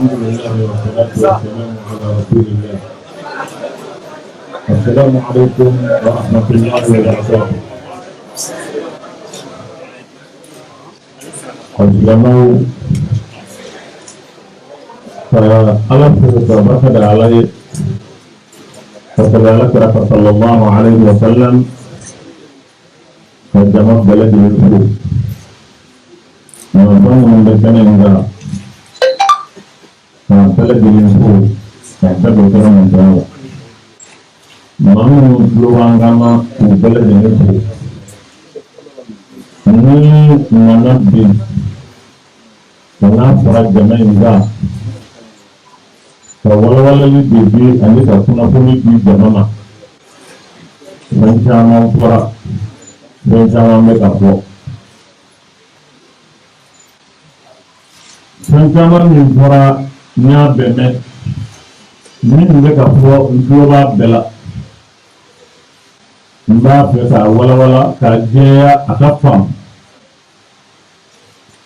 لله والصلاة والسلام على رسول الله. السلام عليكم ورحمة الله وبركاته. Silamɛw, ka Ala fo, ka barika da Ala ye, ka sali Ala kira kan sallallahu alayhi wa sallam, ka jama bɛɛ lajɛlen fo, maa minnu bɛ kɛnɛ in kan, k'a bɛɛ lajɛlen fo, k'a bɛɛ don kɛnɛ mantanya la. Maa minnu tulo b'an kan na, k'u bɛɛ lajɛlen fo. Ni nana bi ka n'a fara jama in kan ka walawalali de di ani ka kunnafoni di jama ma. Fɛn caman fɔra, fɛn caman bɛ ka fɔ, fɛn caman min fɔra, n y'a bɛɛ mɛn. Min bɛ ka fɔ, n tulo b'a bɛɛ la. N b'a fɛ k'a walawala k'a jɛya, a ka faamu,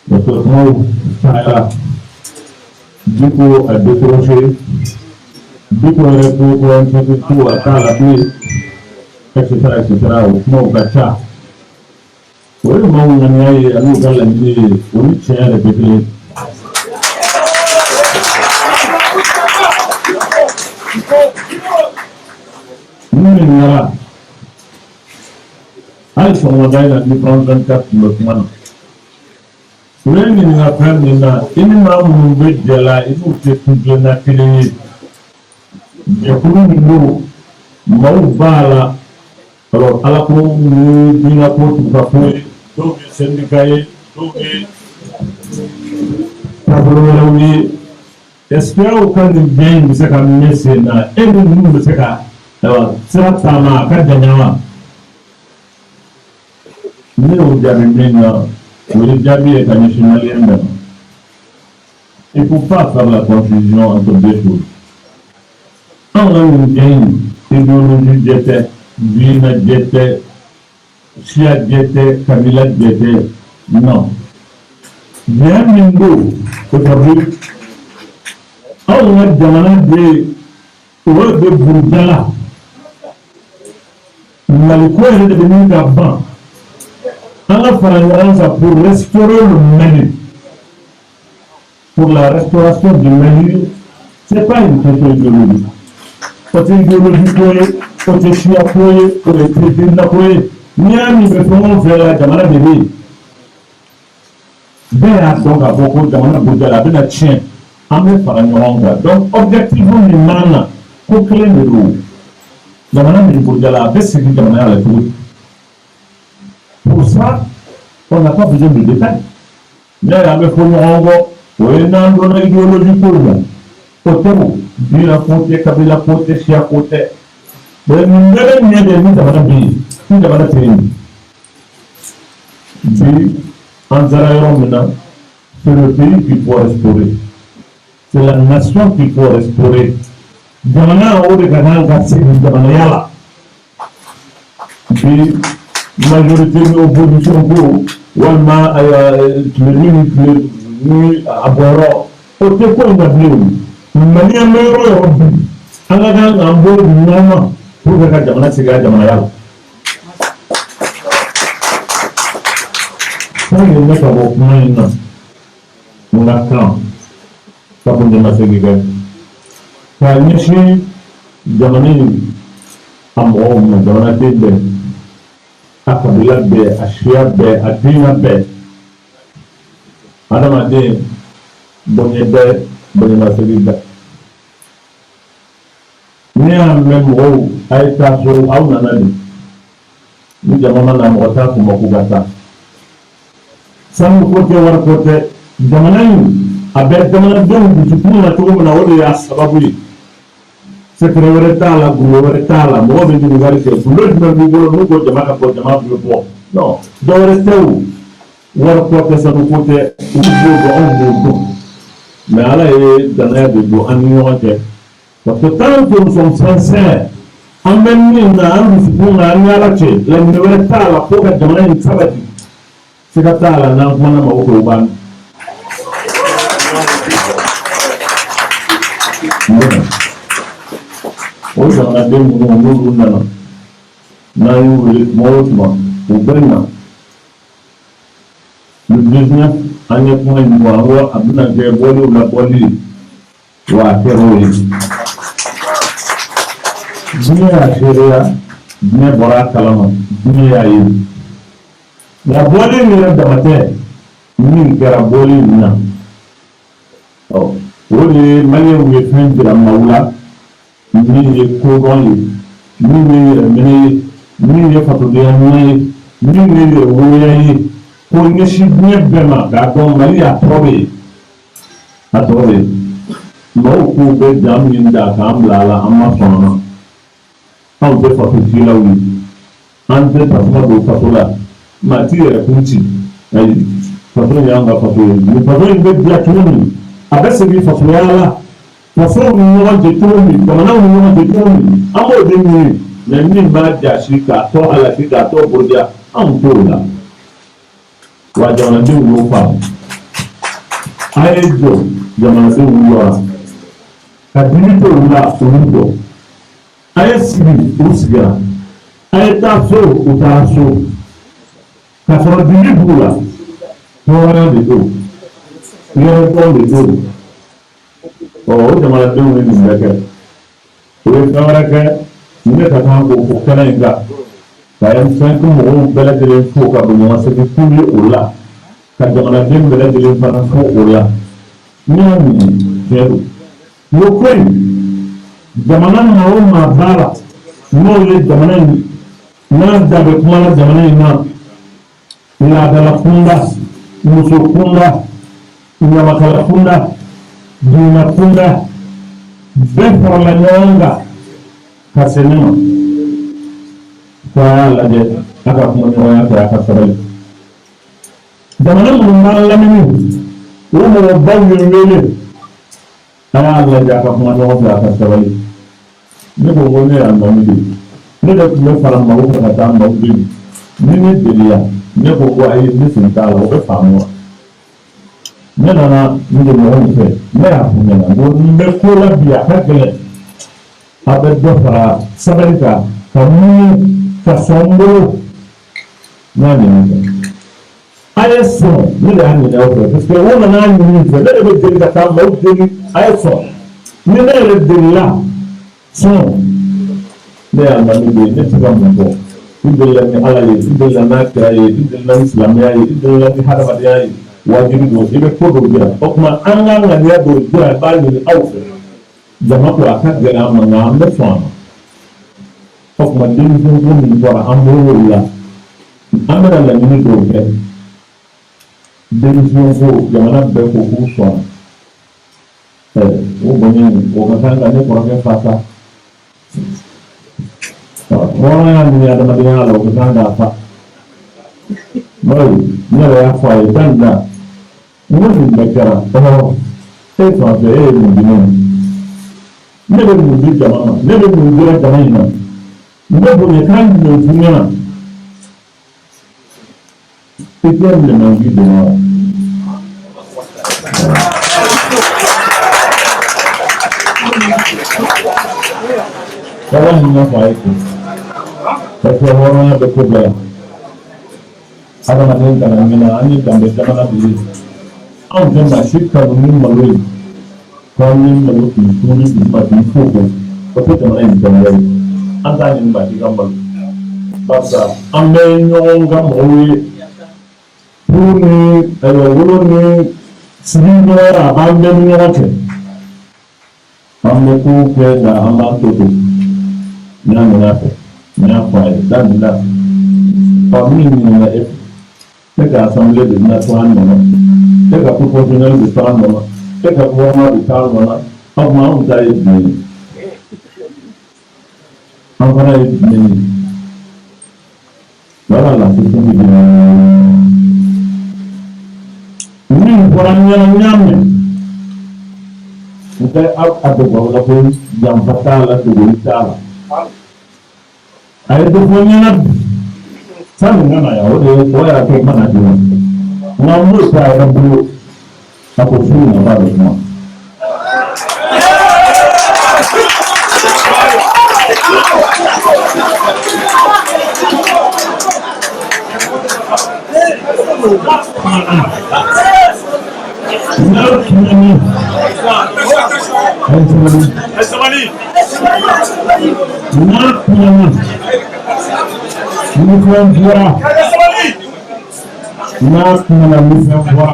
parce que kumaw cayara. Diko a décroché, Diko yɛrɛ ko ko M5 ko a t'a la bilen, et cetera, et cetera. O kumaw ka ca. O ye maaw ŋaniya ye ani u ka laɲini ye, o ni tiɲɛ yɛrɛ tɛ kelen ye. N'u ɲininkara hali sɔgɔmada in na, ni France 24 tun bɛ kuma na, u ye ɲininka fɛn min na, i ni maa minnu bɛ jɛ la, i n'u tɛ kuntilenna kelen ye. Jɛkulu min don, maaw b'a la, alors Ala ko ni diinɛ ko t'u ka ko ye, dɔw ye syndicat ye, dɔw ye taabolo wɛrɛw ye. Est ce que aw ka nin jɛ in bɛ se ka mɛn sen na? E ni ninnu bɛ se ka, ayiwa, sira taama a ka janya wa? Ne y'o jaabi min na, o ye jaabi ye ka ɲɛsin maliyɛn bɛɛ ma. Il faut pas faire la confusion entre deux choses. Anw ka nin jɛ in, idéologie jɛ tɛ, diinɛ jɛ tɛ, siya jɛ tɛ, kabila jɛ tɛ, non. Jɛ min don aujourd'hui, anw ka jamana de o de buruja la, Mali ko yɛrɛ de bɛ ɲini ka ban. An ka fara ɲɔgɔn kan pour restaurer le Mali. Pour la restauration du Mali, c'est pas une question idéologique. O tɛ idéologie ko ye, o tɛ siya ko ye, o tɛ diinɛ ko ye. N'i y'a min bɛ fɛn o fɛn la, jamana de bɛ yen. Bɛɛ y'a dɔn k'a fɔ ko jamana buruja la, a bɛna tiɲɛ. An bɛ fara ɲɔgɔn kan. Donc objectif min b'an na, ko kelen de don: jamana min buruja la, a bɛ segin jamanaya la cogo di? Pour ça, on n'a pas besoin de détails. Ne yɛrɛ, an bɛ fɔ ɲɔgɔn kɔ, o ye n'an donna idéologie kow la. O tɛ, o diinɛ ko tɛ, kabila ko tɛ, siya ko tɛ. Mais nin bɛɛ bɛ ɲɛ de ni jamana bɛ yen. Ni jamana tɛ yen bi, an sera yɔrɔ min na, c'est le pays qu'il faut restaurer, c'est la nation qu'il faut restaurer. Jamana o de ka kan ka segin jamanaya la. Bi, majorité ni opposition ko, walima ayiwa, tile ni tile ni a bɔyɔrɔ, o tɛ ko in na bilen. O maliyɛn bɛ yɔrɔ o yɔrɔ bi, an ka kan k'an bolo di ɲɔgɔn ma pour que ka jamana segin a jamanaya la. Fɛn min bɛ ka bɔ kuma in na, n ka kan ka bonyamasegin kɛ k'a ɲɛsin jamana in a mɔgɔw ma, jamanaden bɛɛ, a kabila bɛɛ, a siya bɛɛ, a diinɛ bɛɛ, adamaden bonya bɛɛ, bonyamasegin bɛɛ. Ne y'a mɛn mɔgɔw a ye taa so, aw nana de. Ni jama ma na, mɔgɔ t'a f'u ma k'u ka taa. Sanu ko tɛ, wari ko tɛ. Jamana in a bɛ jamanadenw dusukun na cogo min na, o de y'a sababu ye. Secret wɛrɛ t'a la, gundo wɛrɛ t'a la. Mɔgɔ bɛ ɲininkali kɛ, gundo jumɛn b'i bolo? N'u ko jama ka bɔ, jama bɛ bɔ. Non, dɔ wɛrɛ tɛ o, wari ko tɛ, sanu ko tɛ. Olu b'o dɔn, anw b'o dɔn. Mais Ala ye danaya de don an ni ɲɔgɔn cɛ, parce que tant que nous sommes sincères, an bɛ min na an dusukun na, an ni Ala cɛ, laɲini wɛrɛ t'a la fo ka jamana in sabati. Siga t'a la, n'an kumana mɔgɔw fɛ, u b'an. N bɛ na o jamanaden minnu n'olu nana, n'an y'u wele tuma o tuma, u bɛ na. Le 19, an ye kuma in fɔ, an ko a bɛna kɛ bɔliw la bɔli ye, wa a kɛra o ye. Diɲɛ y'a seereya, diɲɛ bɔra a kalama, diɲɛ y'a ye. Nka bɔli in yɛrɛ dama tɛ, min kɛra bɔli in na, ɔ o de ye maliyɛnw ye fɛn jira maaw la min ye kodɔn ye, min ye yɛrɛminɛ ye, min ye fasodenya ɲuman ye, min ye yɛrɛwoloya ye, ko ɲɛsin diɲɛ bɛɛ ma k'a dɔn Mali a tɔgɔ bɛ yen, a tɔgɔ bɛ yen. Maaw k'u bɛ ja min da k'an bila a la, an ma sɔn a ma. Anw tɛ faso cilaw ye, an tɛ tasuma don faso la, maa t'i yɛrɛ kun ci. Ayi, faso in y'an ka faso ye. Nin faso in bɛ diya cogo min, a bɛ segin fasoya la, fasow ni ɲɔgɔn cɛ cogo min, jamanaw ni ɲɔgɔn cɛ cogo min, an b'o de ɲini. Mɛ min b'a jasi k'a tɔ halaki, k'a tɔ buruja, anw t'o la. Wa jamanadenw y'o faamu. A ye jɔ, jamanadenw jɔra ka dimi to u la, olu jɔ. A ye sigi, u sigira. A ye taa so, u taara so, k'a sɔrɔ dimi b'u la. Hɔrɔnya de don, yɛrɛdɔn de don. Ɔ o jamanadenw ye nin bɛɛ kɛ, u ye fɛn wɛrɛ kɛ. Ne ka kan k'o fɔ kɛnɛ in kan, ka M5 mɔgɔw bɛɛ lajɛlen fo ka bonyamasegin k'u ye o la, ka jamanaden bɛɛ lajɛlen fana fo o la. N y'a ɲini, tiɲɛ don, n ko ko in jamana maa o maa b'a la, n'o ye jamana in n'a da bɛ kuma la jamana in na, laadala kunda, muso kunda, ɲamakala kunda, diinɛ kunda, bɛɛ farala ɲɔgɔn kan ka se ne ma ko a y'a lajɛ, a ka kuma ɲɔgɔnya kɛ, a ka sabali. Jamana minnu b'an lamini, o mɔgɔbaw ye n wele, a y'a lajɛ, a ka kuma ɲɔgɔn fɛ, a ka sabali. Ne ko ko ne ye alimami de ye, ne de tun bɛ fara maaw kan ka taa maaw deli. Ni ne deliya, ne ko ko ayi, ne sen t'a la, o bɛ faamu wa? Ne nana n jɛɲɔgɔnw fɛ, ne y'a f'u ɲɛna n ko n bɛ ko la bi, a ka gɛlɛn, a bɛ dɔ fara sabali kan, ka muɲu, ka sɔn n bolo. N y'a ɲini fɛ, a ye sɔn. Ne de y'a ɲini aw fɛ, parce que o nana ɲini n fɛ, ne de bɛ deli ka taa maaw deli, a ye sɔn. Ni ne yɛrɛ delila, sɔn. Ne ye alimami de ye, ne tɛ se ka mun fɔ? I delila ni Ala ye, i delila n'a kira ye, i delila ni silamɛya ye, i delila ni hadamadenya ye, wajibi don i bɛ ko dɔw jira. O tuma an ka ŋaniya dɔw jira, i b'a ɲini aw fɛ. Jama ko a ka gɛlɛn an ma, nka an bɛ sɔn a ma. O tuma denmisɛn ko min fɔra, an b'o la, an bɛna laɲini dɔw kɛ. Denmisɛn ko, jamana bɛɛ ko k'u sɔnna. O bonya in, o ka kan ka ne kɔrɔkɛ fa sa. Hɔrɔnya ni adamadenya la, o ka kan k'a fa. N'o ye, ne yɛrɛ y'a fɔ a ye dan da, n ko nin bɛɛ kɛra, ɔhɔ, e fan fɛ, e ye mun di ne ma? Ne bɛ mun di jama ma? Ne bɛ mun jira jama in na? N bɛ bonyakan jumɛn f'u ɲɛna? I tɛ minɛ man k'i dɛmɛ wa? Hɔrɔn min y'a fɔ a ye ten, parce que hɔrɔnya bɛ ko bɛɛ la. Adamaden kana ɲinɛ, an ye danbe jamana de ye. Anw tɛ maa si kanu ni malo ye, k'an ye malo k'i tun ni duguma k'i fo ko o tɛ jamana in danbe ye. An t'a ɲini maa si ka malo, barisa an bɛɛ ye ɲɔgɔn ka mɔgɔw ye. Furu ni ayiwa wolo ni sigi ɲɔgɔnya, a b'an bɛɛ ni ɲɔgɔn cɛ. An bɛ kow kɛ, nka an b'an to ten. N y'a ɲini a fɛ, n y'a fɔ a ye da nin da. Ɔ min ɲininka e fɛ, e ka assemblée de bɛna to an nɔ na, e ka proportionnel bɛ to an nɔ na, e ka gouvernement bɛ to an nɔ na. O tuma anw ta ye jumɛn ye? An fana ye jumɛn ye? Voilà la question que je. Min fɔra n ɲɛna, n y'a mɛn. N tɛ a dogo aw la ko janfa t'a la, dogoli t'a la. A ye dɔ fɔ n ɲɛna bi sani n ka na yan, o de ye o y'a kɛ n ma na joona. Nka n b'o to a yɛrɛ bolo, a ko su in na k'a bɛ kuma. N'a kumana, a ye sabali. N'a kumana, ni fɛn fɔra, n'a kumana, ni fɛn fɔra,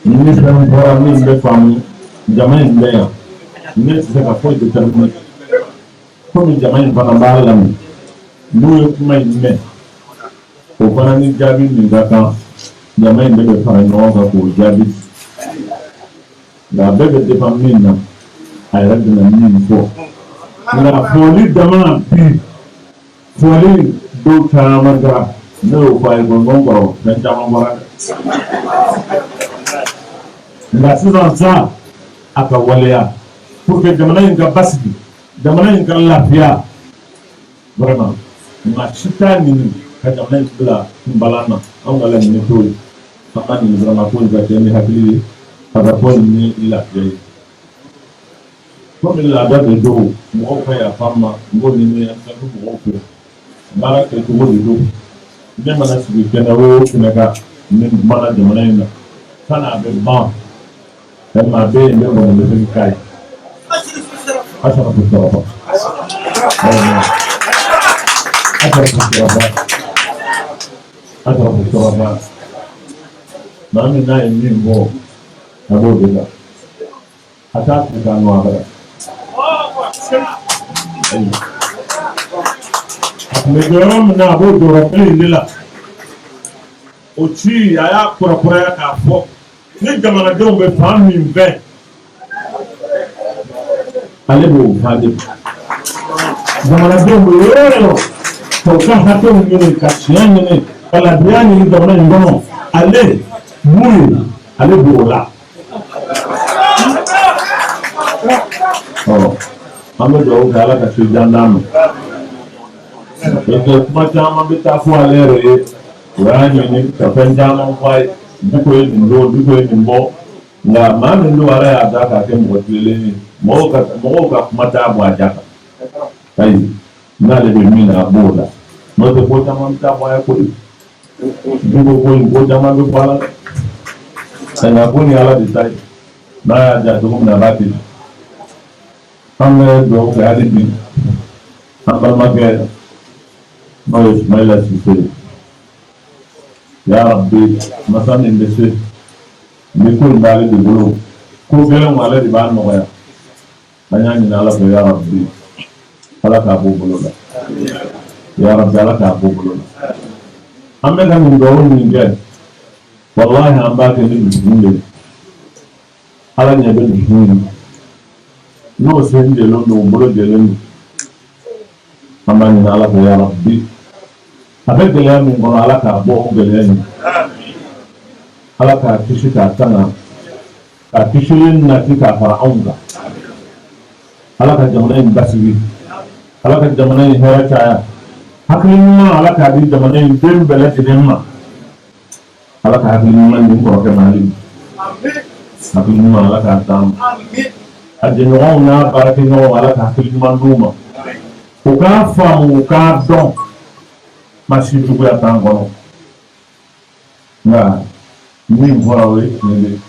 ni fɛn fɔra min bɛ faamu, jama in bɛ yan, ne tɛ se ka foyi déterminer. Komi jama in fana b'a lamɛn, n'u ye kuma in mɛn, o fana ni jaabi min ka kan, jama in de bɛ fara ɲɔgɔn kan k'o jaabi. Nka a bɛɛ bɛ dépend min na, a yɛrɛ bɛna min fɔ. Nka fɔli dama bi, fɔli dɔw caman kɛra, ne y'o fɔ a ye ko n kɔrɔ, fɛn caman bɔra dɛ. Nka sisan sa, a ka waleya pour que jamana in ka basigi, jamana in ka lafiya. Vraiment, maa si t'a ɲini ka jamana in bila kunbalan na. Anw ka laɲini t'o ye. An b'a ɲini vraiment ko in ka kɛ ni hakili ye, a ka bɔ ni lafiya ye. Komi laada de don, mɔgɔw ka yafa n ma, n b'o ɲini an fɛ mɔgɔw fɛ. Baara kɛcogo de don. Ne mana sigi kɛnɛ o kɛnɛ kan, ni kumana jamana in na, sanni a bɛ ban, ɛ maa bɛ yen, n bɛ kɔni bɛ se k'a ye asarafu sɔrɔ, asarafu sɔrɔ, asarafu sɔrɔ. Maa min n'a ye min bɔ, a b'o de la, a t'a kun k'a nɔ abada. Ayi, a tun bɛ jɔyɔrɔ min na, a b'o jɔyɔrɔ kelen in de la. O ci, a y'a kurakuraya k'a fɔ ni jamanadenw bɛ fan min fɛ, ale b'o fan de. Jamanadenw bɛ yɔrɔ o yɔrɔ k'u ka hakɛw ɲini, ka tiɲɛ ɲini, ka laadiriya ɲini jamana in kɔnɔ, ale mun ye, ale b'o la. Ɔ, an bɛ dugawu kɛ, Ala ka se jan d'an ma. N'o kuma caman bɛ taa fɔ ale yɛrɛ ye, o y'a ɲini ka fɛn caman fɔ a ye. Diko ye nin don, Diko ye nin bɔ. Nka maa min don, Ala y'a da k'a kɛ mɔgɔ tilennen ye, mɔgɔw ka kuma t'a bɔ a ja kan. Ayi, n'ale bɛ min na, a b'o la. N'o tɛ, ko caman bɛ taa bɔ a ye koyi. Diko ko in, ko caman bɛ bɔ a la dɛ. Nka ko nin, Ala de ta ye. N'a y'a diya cogo min na, a b'a kɛ. An bɛ dugawu kɛ hali bi an balimakɛ, n'o ye Sumayila Sise ye. Ya Rabbi, masa min bɛ se ni ko in b'ale de bolo, ko gɛlɛnw ale de b'a nɔgɔya. An y'a ɲini Ala fɛ, ya Rabbi, Ala k'a b'o bolo la. Ya Rabbi, Ala k'a b'o bolo la. An bɛ ka nin dugawu min kɛ, walahi, an b'a kɛ ni dusukun de ye. Ala ɲɛ bɛ dusukun na, n'o sen jɛlen don, o bolo jɛlen don. An b'a ɲini Ala fɛ, ya Rabbi, a bɛ gɛlɛya min kɔnɔ, Ala k'a bɔ o gɛlɛya in. Ala k'a kisi k'a tanga, k'a kisilen nati k'a fara anw kan. Ala ka jamana in basigi, Ala ka jamana in hɛrɛ caya, hakili ɲuman, Ala k'a di jamana in den bɛɛ lajɛlen ma. Ala ka hakili ɲuman di n kɔrɔkɛ ma hali bi. Hakili ɲuman, Ala k'a d'an ma. A jɛɲɔgɔnw n'a baarakɛɲɔgɔnw, Ala ka hakili ɲuman d'u ma, u k'a faamu, u k'a dɔn, ma si juguya t'an kɔnɔ. Nka min fɔra, o ye tiɲɛ de ye.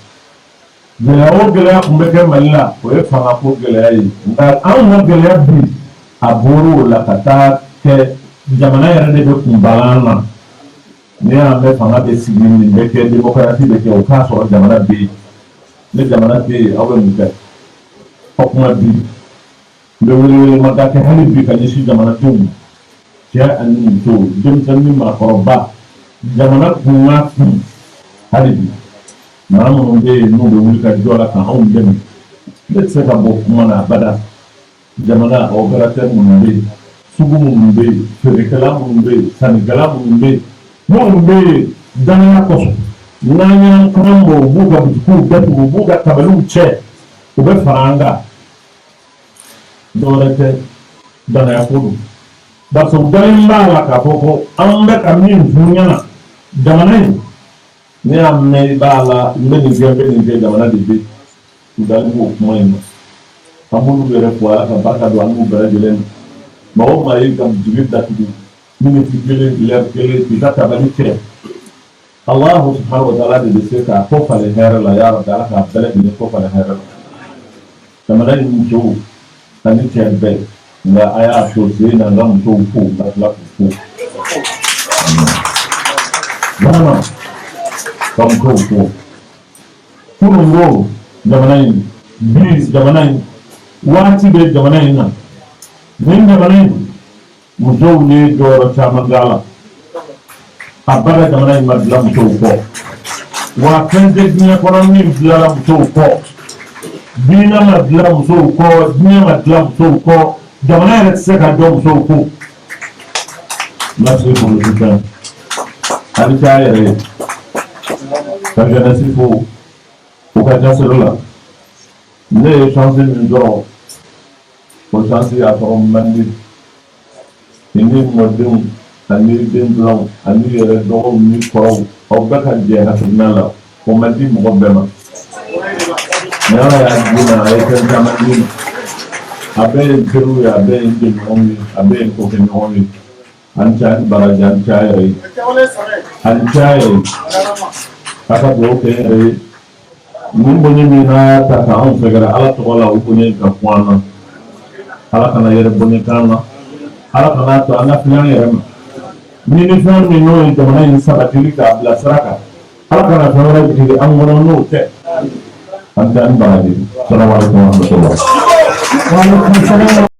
Gɛlɛya o gɛlɛya tun bɛ kɛ Mali la, o ye fangako gɛlɛya ye. Nka anw ka gɛlɛya bi, a bɔra o la ka taa kɛ jamana yɛrɛ de bɛ kunbalan na. Ne y'a mɛn, fanga bɛ sigi, nin bɛ kɛ, démocratie bɛ kɛ, o k'a sɔrɔ jamana bɛ yen. Ni jamana tɛ yen, aw bɛ mun kɛ? O kuma bi, n bɛ welewelemada kɛ hali bi ka ɲɛsin jamanadenw ma, cɛ ani muso, denmisɛnnin ni maakɔrɔba, jamana kun ka kun. Hali bi, maa minnu bɛ yen, n'u bɛ wuli ka jɔ la ka anw dɛmɛ, ne tɛ se ka bɔ kuma na abada. Jamana opérateur minnu bɛ yen, sugu minnu bɛ yen, feerekɛla minnu bɛ yen, sannikɛla minnu bɛ yen, minnu bɛ yen danaya kosɔn, n'an y'an kan bɔ, u b'u ka butikiw datugu, u b'u ka tabaliw cɛ, u bɛ fara an kan. Dɔwɛrɛ tɛ, danaya ko don. Barisa u dalen b'a la k'a fɔ ko an bɛ ka min f'u ɲɛna jamana in, ne y'a mɛn, i b'a la, n bɛ nin kɛ, n bɛ nin kɛ, jamana de bɛ yen. U dalen b'o kuma in na. An b'olu yɛrɛ fo, Ala ka barika don an n'u bɛɛ lajɛlen na. Maa o maa y'i ka jigi datugu Miniti kelen, lɛri kelen, k'i ka tabali cɛ. Allahu subhanahu wa ta'ala de bɛ se k'a ko falen hɛrɛ la. Ya Rabbi, Ala k'a bɛɛ lajɛlen ko falen hɛrɛ la. Jamana in musow ani cɛ bɛɛ, nka a y'a to sen na, n ka musow fo ka tila k'u fo, vraiment, ka musow fo. Kunun ko jamana in, bi jamana in, waati bɛ jamana in na, nin jamana in musow ye jɔyɔrɔ caman k'a la. A bada jamana in ma bila musow kɔ, wa fɛn tɛ diɲɛ kɔnɔ min bilala musow kɔ. Diinɛ ma bila musow kɔ, diɲɛ ma bila musow kɔ, jamana yɛrɛ tɛ se ka jɔ musow kɔ. Merci pour le soutien. A ni ce a yɛrɛ ye. Ka jeunesse fo u ka cɛsiri la. Ne ye chance min sɔrɔ, o chance a sɔrɔ man di. I ni mɔdenw ani den filanw ani yɛrɛ dɔgɔw ni kɔrɔw, aw bɛɛ ka jɛ hakilina la, o man di mɔgɔ bɛɛ ma. Ni Ala y'a d'i ma, a ye fɛn caman d'i ma. A bɛɛ ye n teriw ye, a bɛɛ ye n jɛɲɔgɔnw ye, a bɛɛ ye n kokɛɲɔgɔnw ye. A ni ce, a ni baraji, a ni ce a yɛrɛ ye, a ni ce a yɛrɛ ye. A ka dugawu kɛ n yɛrɛ ye. Nin bonya min n'a y'a ta k'anw sɛgɛrɛ, Ala tɔgɔ la, o bonya in ka kun an na. Ala kana yɛrɛ bonya k'an na, Ala kana to an ka fili an yɛrɛ ma. Ɲinifɛn min n'o ye jamana in sabatili k'a bila sira kan, Ala kana fɛn wɛrɛ jigin an kɔnɔ n'o tɛ. An tɛ an baraji. Salamu aleykum wa rahmatulah. Waaleykum salaam.